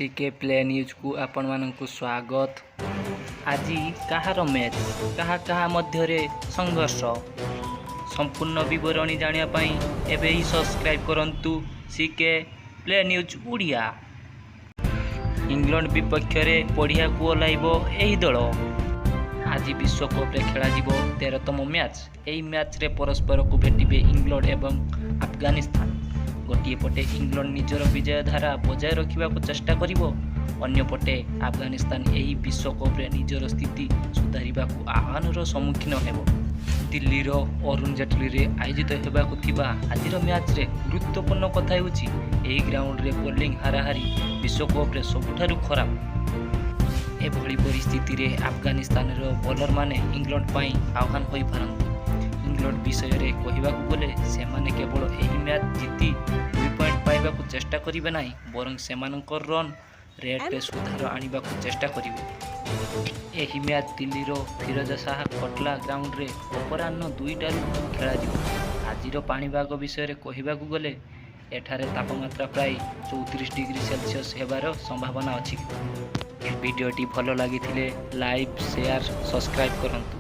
C କେ play ନ୍ୟୁଜ୍କୁ ଆପଣମାନଙ୍କୁ ସ୍ୱାଗତ। ଆଜି କାହାର ମ୍ୟାଚ୍, କାହା କାହା ମଧ୍ୟରେ ସଂଘର୍ଷ, ସମ୍ପୂର୍ଣ୍ଣ ବିବରଣୀ ଜାଣିବା ପାଇଁ ଏବେ ହିଁ ସବସ୍କ୍ରାଇବ୍ କରନ୍ତୁ ସି କେ ପ୍ଲେ ନ୍ୟୁଜ୍ ଓଡ଼ିଆ। ଇଂଲଣ୍ଡ ବିପକ୍ଷରେ ପଡ଼ିଆକୁ ଓହ୍ଲାଇବ ଏହି ଦଳ। ଆଜି ବିଶ୍ୱକପ୍ରେ ଖେଳାଯିବ 13ତମ ମ୍ୟାଚ୍। ଏହି ମ୍ୟାଚ୍ରେ ପରସ୍ପରକୁ ଭେଟିବେ ଇଂଲଣ୍ଡ ଏବଂ ଆଫଗାନିସ୍ତାନ। ଗୋଟିଏ ପଟେ ଇଂଲଣ୍ଡ ନିଜର ବିଜୟ ଧାରା ବଜାୟ ରଖିବାକୁ ଚେଷ୍ଟା କରିବ, ଅନ୍ୟପଟେ ଆଫଗାନିସ୍ତାନ ଏହି ବିଶ୍ୱକପ୍ରେ ନିଜର ସ୍ଥିତି ସୁଧାରିବାକୁ ଆହ୍ୱାନର ସମ୍ମୁଖୀନ ହେବ। ଦିଲ୍ଲୀର ଅରୁଣ ଜେଟଲୀରେ ଆୟୋଜିତ ହେବାକୁ ଥିବା ଆଜିର ମ୍ୟାଚ୍ରେ ଗୁରୁତ୍ୱପୂର୍ଣ୍ଣ କଥା ହେଉଛି, ଏହି ଗ୍ରାଉଣ୍ଡରେ ବୋଲିଂ ହାରାହାରି ବିଶ୍ୱକପ୍ରେ ସବୁଠାରୁ ଖରାପ। ଏଭଳି ପରିସ୍ଥିତିରେ ଆଫଗାନିସ୍ତାନର ବୋଲରମାନେ ଇଂଲଣ୍ଡ ପାଇଁ ଆହ୍ୱାନ ହୋଇପାରନ୍ତି। ଇଂଲଣ୍ଡ ବିଷୟରେ କହିବାକୁ ଗଲେ, ସେମାନେ କେବଳ ଏହି ମ୍ୟାଚ୍ ଜିତି 2 ପଏଣ୍ଟ ପାଇବାକୁ ଚେଷ୍ଟା କରିବେ ନାହିଁ, ବରଂ ସେମାନଙ୍କ ରନ୍ ରେଟ୍ରେ ସୁଧାର ଆଣିବାକୁ ଚେଷ୍ଟା କରିବେ। ଏହି ମ୍ୟାଚ୍ ଦିଲ୍ଲୀର ଫିରୋଜ ଶାହ କୋଟଲା ଗ୍ରାଉଣ୍ଡରେ ଅପରାହ୍ନ 2ଟାରୁ ଖେଳାଯିବ। ଆଜିର ପାଣିପାଗ ବିଷୟରେ କହିବାକୁ ଗଲେ, ଏଠାରେ ତାପମାତ୍ରା ପ୍ରାୟ 34 ଡିଗ୍ରୀ ସେଲସିୟସ୍ ହେବାର ସମ୍ଭାବନା ଅଛି। ଭିଡ଼ିଓଟି ଭଲ ଲାଗିଥିଲେ ଲାଇକ୍, ସେୟାର, ସବସ୍କ୍ରାଇବ୍ କରନ୍ତୁ।